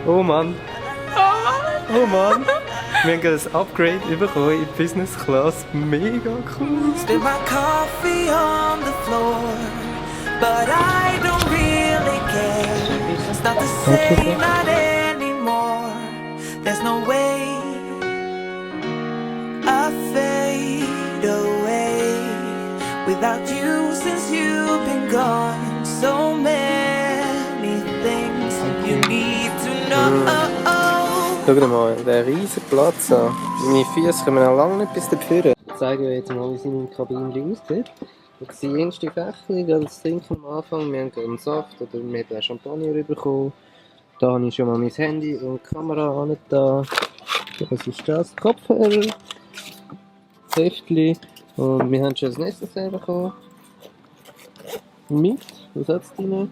Oh Mann. Oh Mann. Wir haben ein Upgrade bekommen in Business Class. Mega cool. Spill my coffee on the floor, but I don't really care. It's not the same, not anymore. There's no way I fade away without you since you've been gone. So many things you need to know. Schau dir mal den riesen Platz an. Meine Füße kommen noch lange nicht bis dahin. Ich zeige euch jetzt mal, wie seine Kabine aussieht. Wir sehen erste Fächchen, das Trinken am Anfang. Wir haben einen Saft oder wir haben Champagner bekommen. Da habe ich schon mal mein Handy und die Kamera an da. Das ist das Kopfhörer, Säftchen. Und wir haben schon das Necessaire bekommen. Mit, was hat es drin?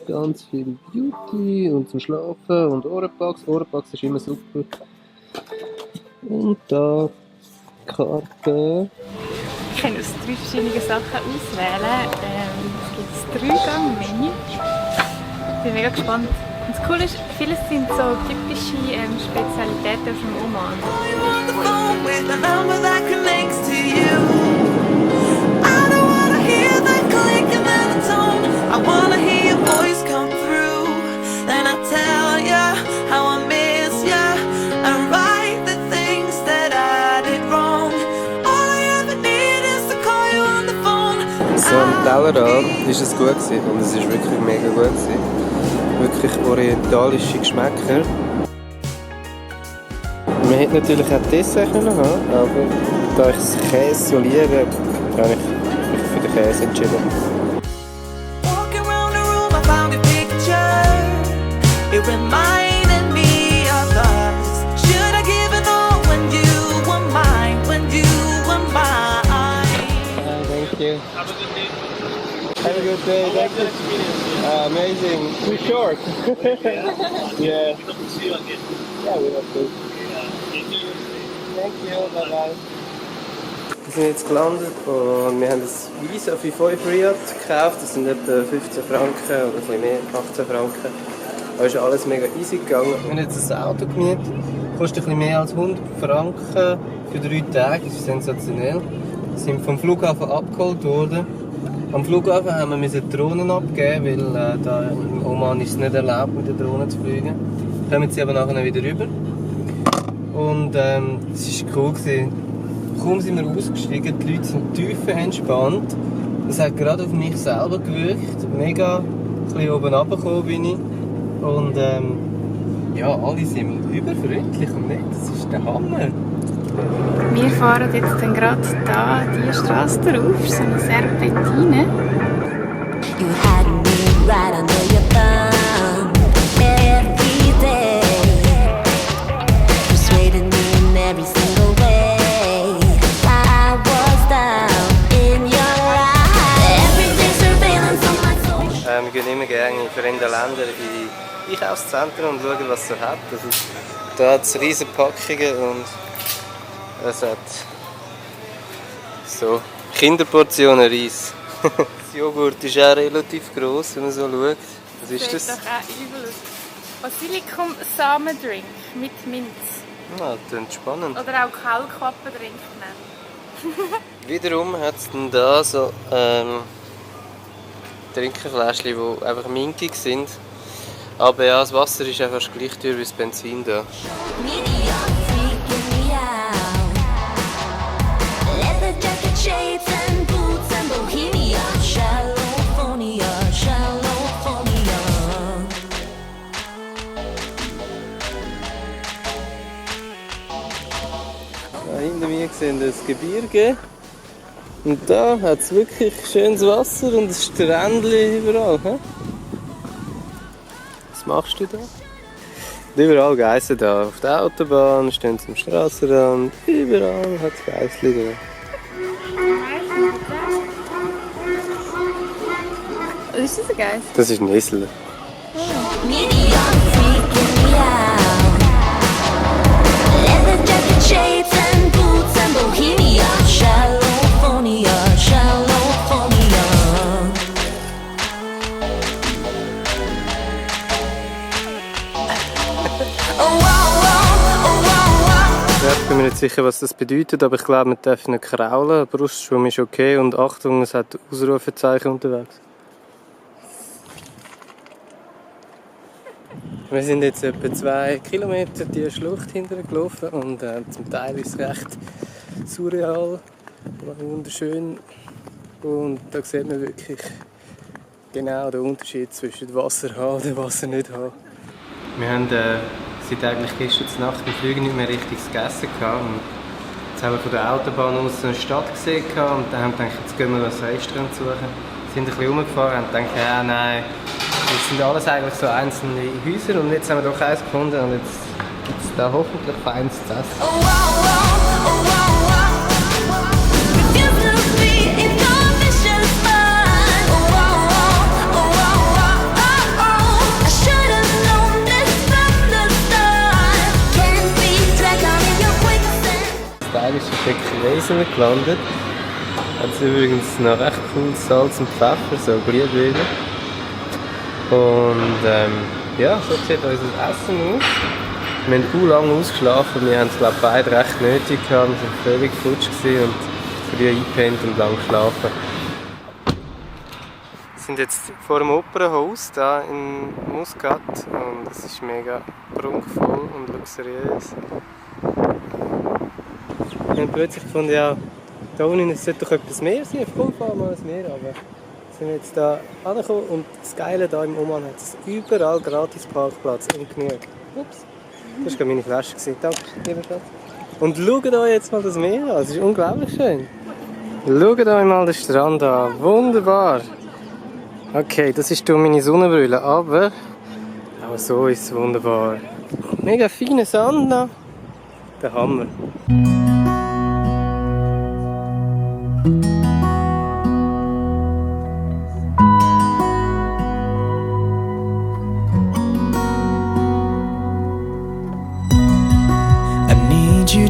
Ganz viel Beauty und zum Schlafen und Ohrenplugs. Ohrenplugs ist immer super. Und da Karte. Ich kann aus 3 verschiedenen Sachen auswählen. Es gibt 3 Gang-Menü. Ich bin mega gespannt. Und das Coole ist, vieles sind so typische Spezialitäten aus dem Oman. So am Tellerrand ist es gut gewesen. Und es ist wirklich mega gut gewesen. Wirklich orientalische Geschmäcker. Man hätte natürlich auch Dessert können haben, aber da ich das Käse so liebe, habe ich mich für den Käse entschieden. It reminded me of us. Should I give it all when you were mine? When you were mine. Thank you. Have a good day. Thank you. Amazing. Too short. Yeah. Yeah, we love to. Thank you. Bye bye. Wir sind jetzt gelandet und wir haben ein Visa für 5 Riyadh gekauft. Das sind etwa 15 Franken oder ein bisschen mehr, 18 Franken. Da ist alles mega easy gegangen. Wir haben jetzt ein Auto gemietet. Kostet ein bisschen mehr als 100 Franken für 3 Tage. Das ist sensationell. Wir sind vom Flughafen abgeholt worden. Am Flughafen haben wir Drohnen abgeben, weil da in Oman ist es nicht erlaubt, mit der Drohne zu fliegen. Dann kommen sie aber nachher wieder rüber. Und es war cool. Kaum sind wir ausgestiegen, die Leute sind tiefenentspannt. Das hat gerade auf mich selber gewirkt. Mega ein bisschen oben runtergekommen bin ich. Und ja, alle sind überfreundlich und nett. Das ist der Hammer. Wir fahren jetzt dann gerade da die Straße drauf, so eine Serpentine. You had me right under your thumb every day, persuaded me in every single way. I was down in your eyes. Everyday surveillance on my soul. Wir gehen immer gerne in fremde Länder in Einkaufszentren und schauen, was es so hat. Also, da hat es riesige Packungen und es hat so Kinderportionen Reis. Das Joghurt ist auch relativ gross, wenn man so schaut. Was ist das? Das sieht doch auch übel aus. Basilikum-Samen-Drink mit Minz. Ja, das klingt spannend. Oder auch Kaulquappen-Drink nennen. Wiederum hat es dann da so Trinkfläschchen, die einfach minkig sind. Aber ja, das Wasser ist einfach gleich teuer wie das Benzin da. Hinter mir sehen das Gebirge und da hat es wirklich schönes Wasser und ein Strändchen überall. He? Was machst du da? Und überall Geissen da. Auf der Autobahn, stehen sie am Strassenrand, überall hat es Geissli da. Was ist das, ein Geiss? Das ist ein Esel. nicht sicher, was das bedeutet, aber ich glaube, man darf nicht kraulen. Brustschwung ist okay und Achtung, es hat Ausrufezeichen unterwegs. Wir sind jetzt etwa 2 Kilometer die Schlucht hinterher gelaufen und zum Teil ist es recht surreal, wunderschön und da sieht man wirklich genau den Unterschied zwischen Wasser haben und Wasser nicht haben. Wir haben seit eigentlich gestern Nacht im Flügen nicht mehr richtig gegessen gehabt und jetzt haben wir von der Autobahn aus eine Stadt gesehen und dann haben wir gedacht, jetzt gehen wir ein Restaurant suchen. Wir sind ein bisschen rumgefahren und gedacht, ja nein, das sind alles eigentlich so einzelne Häuser und jetzt haben wir doch eins gefunden und jetzt gibt es da hoffentlich feines zu essen. Oh, wow, wow, oh, wow, wow. Refuse to be in your vicious mind. Oh, wow, wow, oh, wow, wow, oh, oh. I should have known this from the start. Can't be dragged down in your quicksand. Das Teil ist auf der Kreisel gelandet. Hat übrigens noch recht cooles Salz und Pfeffer, so Glühbirnen. Und ja, so sieht unser Essen aus. Wir haben zu lange ausgeschlafen, wir haben es glaube beide recht nötig gehabt, wir waren völlig futsch und früh eingepennt und lang geschlafen. Wir sind jetzt vor dem Opernhaus hier in Muscat und es ist mega prunkvoll und luxuriös. Wir haben plötzlich gefunden, ja, da unten sollte doch etwas mehr sein, voll mal ein Meer, aber wir sind jetzt hier angekommen und das Geile hier im Oman hat es überall gratis Parkplatz und genug. Ups. Das war meine Flasche. Danke, lieber Schatz. Und schaut euch jetzt mal das Meer an, es ist unglaublich schön. Schaut euch mal den Strand an, wunderbar. Okay, das ist durch meine Sonnenbrille, aber auch so ist es wunderbar. Mega feiner Sand da. Der Hammer.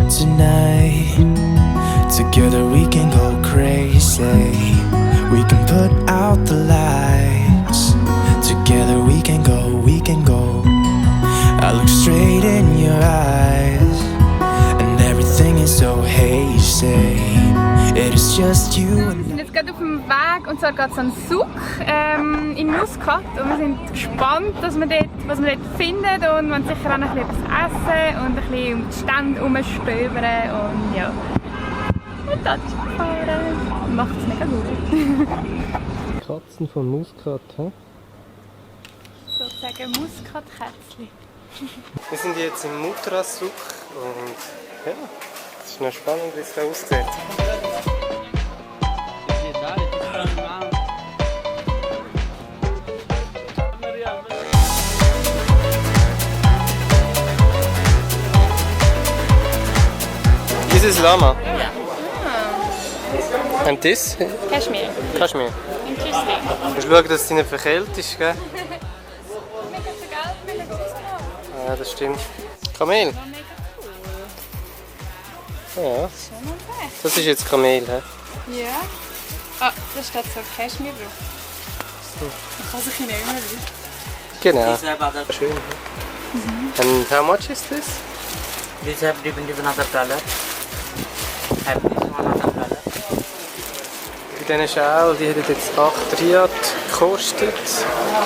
Tonight, together we can go crazy. We can put out the lights. Together we can go. I look straight in your eyes, and everything is so hazy. It is just you and Wir sind jetzt gerade auf dem Weg und zwar geht es an Souk in Muscat und wir sind gespannt, was wir dort finden und wir sicher auch noch etwas essen und ein bisschen um die Stände herumstöbern und ja. Und das ist gefahren. Macht es mega gut. Katzen von Muscat, hä? Sozusagen Muskat-Kätzchen. Wir sind jetzt im Mutrasuk und ja, es ist noch spannend, wie es da aussieht. This is llama. And this? Kaschmir. Kaschmir. Interesting. Du schaust, dass du nicht verkältet ist, gell? Mega viel Geld, mega gut. Ja, das stimmt. Kamel? Ja, das ist jetzt Kamel, hä? Ja. Ah, da steht so Kaschmir drauf. Man kann sich nicht mehr wissen. Genau. These have other. Schön. And how much is this? These have different other color. Have this one other color. Bei diesen Schalen, die hätten jetzt 8 Riyad gekostet,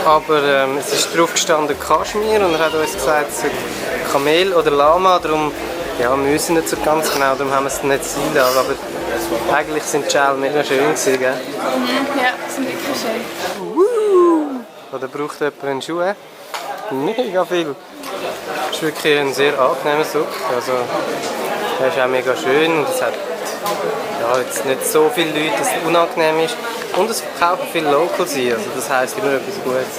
aber es ist drauf gestanden Kaschmir und er hat uns gesagt, es ist Kamel oder Lama, darum ja, wir wissen nicht so ganz genau, darum haben wir es nicht sein lassen, aber eigentlich sind die Schalen mega schön gewesen, gell? Ja, die sind wirklich schön. Oder braucht jemand einen Schuh? Mega viel. Es ist wirklich ein sehr angenehmer Suck. Also, er ist auch mega schön und es hat ja, jetzt nicht so viele Leute, dass es unangenehm ist. Und es verkaufen viele Locals ein, also das heisst immer etwas Gutes.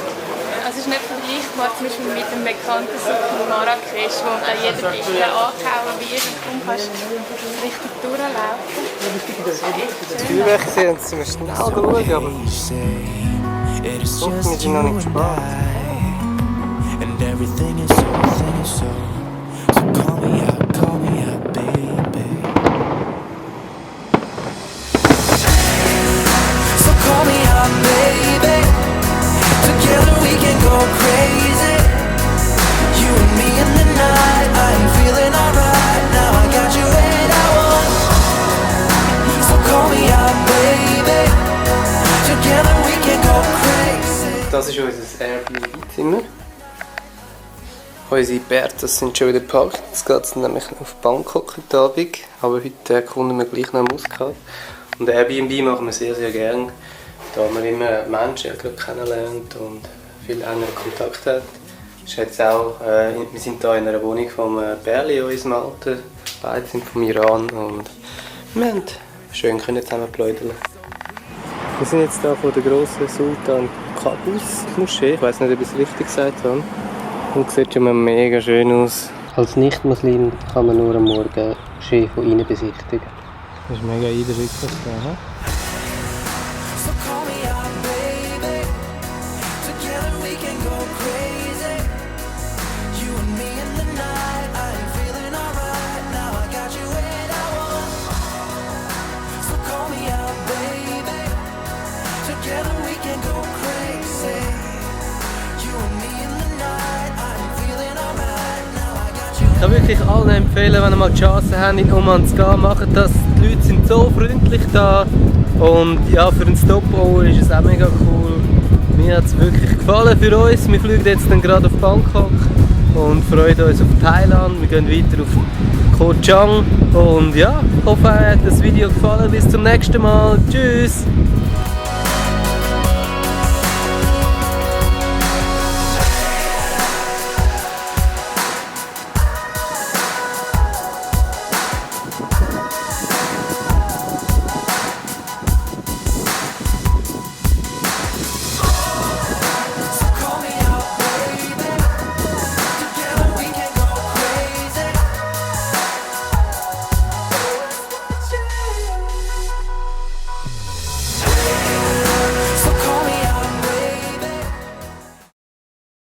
Also es ist nicht vergleichbar zum Beispiel mit dem bekannten Suck in Marrakesch, wo da jeder Tischler angehauen wird und kaum kannst du richtig durchlaufen. Die Feuerwerke sehen und sind wir schnell durch, aber it is hoffen wir just sind you noch nicht and gespannt. I, and everything is so thin, so call me out, baby. So call me out, baby. Together we can go crazy. You and me in the night. I'm feeling alright now. I got you. Das ist unser Airbnb-Zimmer. Unsere Bertas sind schon wieder gepackt. Jetzt geht es nämlich auf Bangkok heute Abend. Aber heute erkunden wir gleich noch Muscat. Und Airbnb machen wir sehr, sehr gerne. Da man immer Menschen kennenlernt und viel engeren Kontakt hat. Ist jetzt auch, wir sind hier in einer Wohnung von Berli, unserem Alten. Beide sind vom Iran und wir haben schön zusammen plaudern. Wir sind jetzt hier vor der grossen Sultan Qaboos Moschee. Ich weiß nicht, ob ich es richtig gesagt habe. Und sieht schon mal mega schön aus. Als Nicht-Muslim kann man nur am Morgen die Moschee von innen besichtigen. Das ist mega eindrücklich. So call me out, baby. Together we can go crazy. You and me in the night. I am feeling alright. Now I got you where I want. So call me out, baby. Together we can go crazy. You and me in the night. I am feeling alright. Now I got you. Ich kann wirklich allen empfehlen, wenn ihr mal die Chance habt, in Oman zu gehen, macht das. Die Leute sind so freundlich da. Und ja, für einen Stop ist es auch mega cool. Mir hat es wirklich gefallen für uns. Wir fliegen jetzt dann gerade auf Bangkok und freuen uns auf Thailand. Wir gehen weiter auf Koh Chang. Und ja, ich hoffe, euch hat das Video gefallen. Bis zum nächsten Mal. Tschüss!